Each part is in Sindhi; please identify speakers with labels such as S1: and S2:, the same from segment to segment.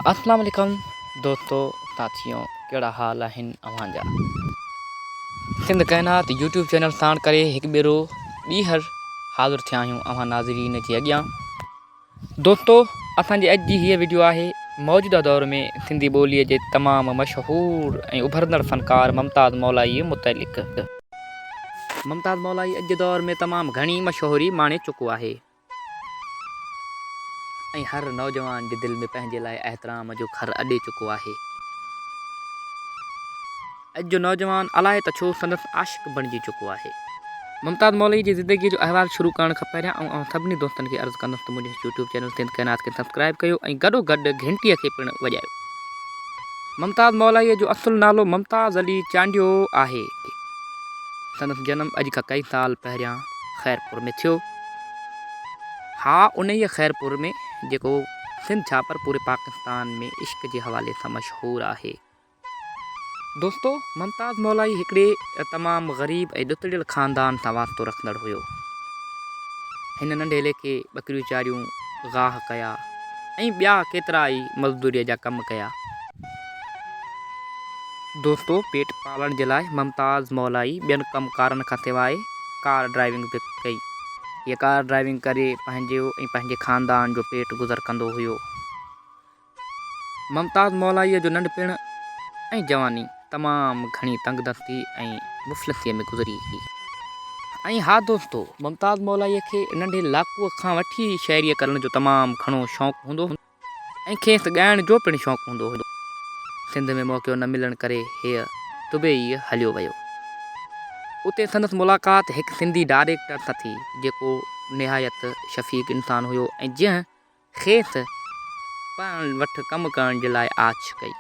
S1: اسلام عليڪم دوستو ساٿيو ڪهڙا حال آهن اوهان جا سنڌ ڪائنات يوٽيوب چينل ساڻ ڪري هڪ ڀيرو ٻيهر حاضر ٿيا آهيون اوهان ناظرين جي اڳيان دوستو اسان جي اڄ جي هيء وڊيو آهي موجوده دور ۾ سنڌي ٻوليء جي تمام مشهور ۽ اڀرندڙ فنڪار ممتاز مولائي متعلق ممتاز مولائي اڄ جي دور ۾ تمام گهڻي مشهوري ماڻي چڪو آهي ۽ هر نوجوان جي دل ۾ پنهنجي لاء احترام جو گهر اڏي چڪو آهي. اڄ جو نوجوان الائي ته ڇو سندس عاشق بڻجي چڪو آهي. ممتاز مولوي جي زندگيء جو احوال شروع ڪرڻ کان پهريان آئون اوهان سڀني دوستن کي عرض ڪندس ته منهنجي يوٽيوب چينل سنڌ ڪائنات کي سبسڪرائيب ڪيو ۽ گڏوگڏ گهنٽيء کي پڻ وڄايو. ممتاز مولائيء جو اصل نالو ممتاز علي چانڊيو آهي. سندس جنم اڄ کان ڪئي سال پهريان خيرپور ۾ ٿيو. ها انهيء خيرپور ۾ جيڪو سنڌ ڇا پر پوري پاڪستان ۾ عشق جي حوالي سان مشهور آهي. دوستو ممتاز مولائي هڪڙي تمام غريب ۽ ڏتڙيل خاندان سان واسطو رکندڙ هيو. هن ننڍي ليکي ٻڪريون چاريون، گاهه ڪيا ۽ ٻيا ڪيترائي مزدوريء جا ڪم ڪيا. دوستو پيٽ پالڻ جي لاء ممتاز مولائي ٻين ڪم ڪارن کان سواء ڪار ڊرائيونگ به ڪئي. هيء ڪار ڊرائيونگ ڪري پنهنجو ۽ پنهنجي خاندان جو پيٽ گذر ڪندو هيو. ممتاز مولائيء جو ننڍپڻ ۽ جواني تمام گهڻي تنگدستي ۽ مفلسيء ۾ گذري. ۽ ها دوستو ممتاز مولائيء کي ننڍي لاڪوء کان وٺي شاعريء ڪرڻ جو تمام گهڻو شوق هوندو هو. ۽ کيس ڳائڻ جو پڻ شوق هوندو هو. سنڌ ۾ موقعو نه ملڻ ڪري هيء دبئيء هليو ويو. اتي سندس ملاقات هڪ سنڌي ڊائريڪٽر سان ٿي، جيڪو نهايت شفيق انسان هيو ۽ جنهن کيس پاڻ وٽ ڪم ڪرڻ جي لاء آڇ ڪئي.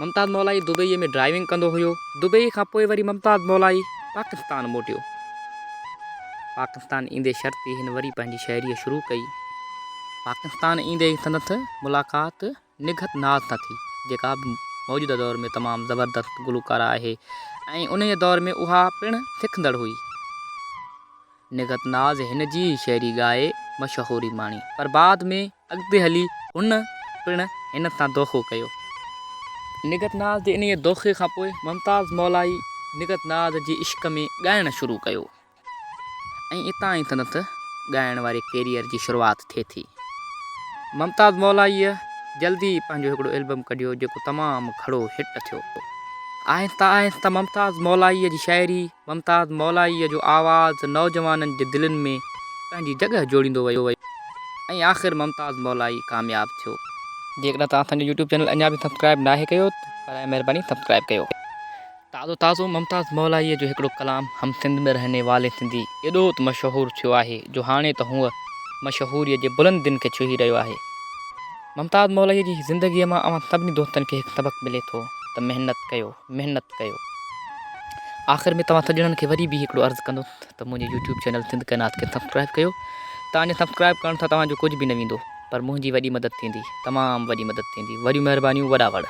S1: ممتاز مولائي دبئيء ۾ ڊرائيونگ ڪندو هيو. دبئيء کان پوء وري ممتاز مولائي پاڪستان موٽيو. پاڪستان ايندي شرط ئي هن وري پنهنجي شاعريء شروع ڪئي. پاڪستان ايندي ئي سندس ملاقات نگهت ناز سان ٿي، جيڪا به موجوده دور ۾ تمام زبردست گلوڪاره آهي ۽ انهيء دور ۾ اها پڻ سکندڙ هئي. نگهت ناز هن جي ئي شاعري ڳائي مشهوري ماڻي پر بعد ۾ اڳتي هلي هن پڻ هن سان دوکو ڪيو. نگهت ناز جي انهيء دوکي کان پوء ممتاز مولائي نگهت ناز جي عشق ۾ ڳائڻ شروع ڪيو ۽ اتان ئي سندس ڳائڻ واري ڪيريئر جي شروعات ٿئي ٿي. ممتاز مولائيء جلدي ئي پنهنجو هڪڙو البم ڪڍيو جيڪو تمام گهڻو هٽ ٿيو. آهستي آهستي ممتاز مولائيء جي شاعري ممتاز مولائيء جو آواز نوجوانن جي دلين ۾ پنهنجي جڳهه جوڙيندو ويو ۽ آخر ممتاز مولائي ڪامياب ٿيو. جيڪڏهن توهان اسان جو يوٽيوب چينل اڃا به سبسڪرائب ناهي ڪيو ته برائي مهرباني سبسڪرائب ڪيو. تازو تازو ممتاز مولائيء جو هڪڙو ڪلام هم سنڌ ۾ رهني والي سنڌي ايڏو ته مشهور ٿيو آهي جو هاڻي ته هوء مشهوريء جي بلندين کي ڇهي رهيو آهي. ممتاز مولائيء جي زندگيء مان اوهان سڀني دوستن کي هڪ سبق ملي ٿو ته محنت ڪيو. محنت ڪيو. آخر ۾ توهان سڄڻن کي وري به هڪڙو عرض ڪندس ته منهنجي يوٽيوب چينل سنڌ ڪائنات کي سبسڪرائب ڪيو. توهان جي سبسڪرائب ڪرڻ سان توهان جو ڪجهه به نه ويندو پر منهنجي وڏي مدد ٿيندي تمام وڏي مدد ٿيندي. وڏيون مهربانيون وڏا وڙ.